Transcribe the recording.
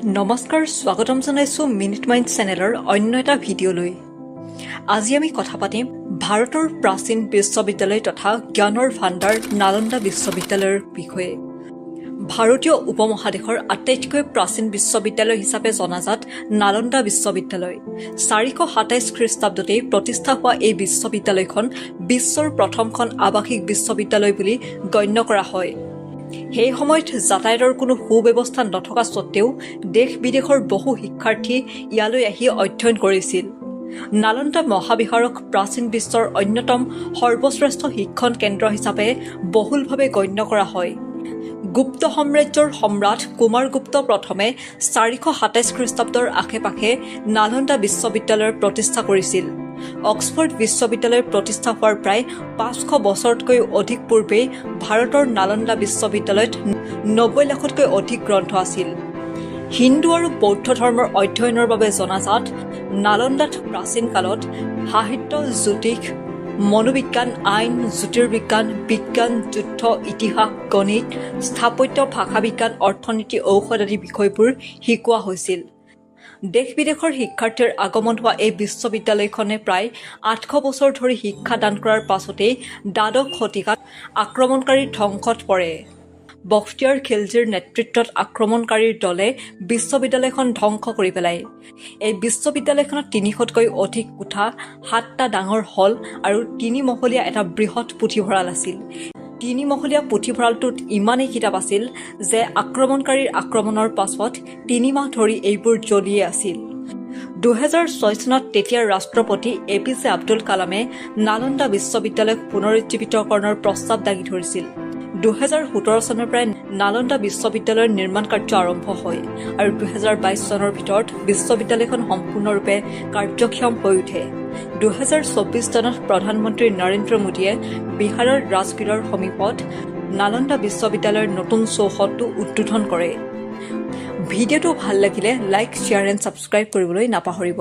নমস্কাৰ, স্বাগতম জনাইছোঁ মিনিট মাইণ্ড চেনেলৰ অন্য এটা ভিডিঅ'লৈ। আজি আমি কথা পাতিম ভাৰতৰ প্ৰাচীন বিশ্ববিদ্যালয় তথা জ্ঞানৰ ভাণ্ডাৰ নালন্দা বিশ্ববিদ্যালয়ৰ বিষয়ে। ভাৰতীয় উপমহাদেশৰ আটাইতকৈ প্ৰাচীন বিশ্ববিদ্যালয় হিচাপে জনাজাত নালন্দা বিশ্ববিদ্যালয়। 427 খ্ৰীষ্টাব্দতেই প্ৰতিষ্ঠা হোৱা এই বিশ্ববিদ্যালয়খন বিশ্বৰ প্ৰথমখন আৱাসিক বিশ্ববিদ্যালয় বুলি গণ্য কৰা হয়। সেই সময়ত যাতায়াতৰ কোনো সুব্যৱস্থা নথকা স্বত্তেও দেশ বিদেশৰ বহু শিক্ষাৰ্থী ইয়ালৈ আহি অধ্যয়ন কৰিছিল। নালন্দা মহাবিহাৰক প্ৰাচীন বিশ্বৰ অন্যতম সৰ্বশ্ৰেষ্ঠ শিক্ষণ কেন্দ্ৰ হিচাপে বহুলভাৱে গণ্য কৰা হয়। গুপ্ত সাম্ৰাজ্যৰ সম্ৰাট কুমাৰগুপ্ত প্ৰথমে 427 খ্ৰীষ্টাব্দৰ আশে পাশে নালন্দা বিশ্ববিদ্যালয়ৰ প্ৰতিষ্ঠা কৰিছিল। অক্সফৰ্ড বিশ্ববিদ্যালয় প্ৰতিষ্ঠা হোৱাৰ প্ৰায় 500 বছৰতকৈ অধিক পূৰ্বেই ভাৰতৰ নালন্দা বিশ্ববিদ্যালয়ত 90 লাখতকৈ অধিক গ্ৰন্থ আছিল। হিন্দু আৰু বৌদ্ধ ধৰ্মৰ অধ্যয়নৰ বাবে জনাজাত নালন্দাত প্ৰাচীন কালত সাহিত্য, জ্যোতিষ, মনোবিজ্ঞান, আইন, জ্যোতিৰ্বিজ্ঞান, বিজ্ঞান, যুদ্ধ, ইতিহাস, গণিত, স্থাপত্য, ভাষাবিজ্ঞান, অৰ্থনীতি, ঔষধ আদি বিষয়বোৰ শিকোৱা হৈছিল। দেশ বিদেশৰ শিক্ষাৰ্থীৰ আগমন হোৱা এই বিশ্ববিদ্যালয়খনে প্ৰায় 800 বছৰ ধৰি শিক্ষা দান কৰাৰ পাছতেই দ্বাদশ শতিকাত আক্ৰমণকাৰীৰ ধ্বংসত পৰে। বখতিয়াৰ খিলজীৰ নেতৃত্বত আক্ৰমণকাৰীৰ দলে বিশ্ববিদ্যালয়খন ধ্বংস কৰি পেলায়। এই বিশ্ববিদ্যালয়খনত 300তকৈ অধিক কোঠা, সাতটা ডাঙৰ হল আৰু তিনিমহলীয়া এটা বৃহৎ পুথিভঁৰাল আছিল। তিনিমহলীয়া পুথিভঁৰালটোত ইমানেই কিতাপ আছিল যে আক্ৰমণকাৰীৰ আক্ৰমণৰ পাছত 3 মাহ ধৰি এইবোৰ জ্বলিয়ে আছিল। 2006 চনত তেতিয়াৰ ৰাষ্ট্ৰপতি এ পি জে আব্দুল কালামে নালন্দা বিশ্ববিদ্যালয়ক পুনৰুজ্জীৱিতকৰণৰ প্ৰস্তাৱ দাঙি ধৰিছিল। 2017 চনৰ পৰাই নালন্দা বিশ্ববিদ্যালয়ৰ নিৰ্মাণ কাৰ্য আৰম্ভ হয় আৰু 2022 চনৰ ভিতৰত বিশ্ববিদ্যালয়খন সম্পূৰ্ণৰূপে কাৰ্যক্ষম হৈ উঠে। 2024 চনত প্ৰধানমন্ত্ৰী নৰেন্দ্ৰ মোদীয়ে বিহাৰৰ ৰাজগীৰৰ সমীপত নালন্দা বিশ্ববিদ্যালয়ৰ নতুন চৌহদটো উদ্বোধন কৰে। ভিডিঅ'টো ভাল লাগিলে লাইক, শ্বেয়াৰ এণ্ড ছাবস্ক্ৰাইব কৰিবলৈ নাপাহৰিব।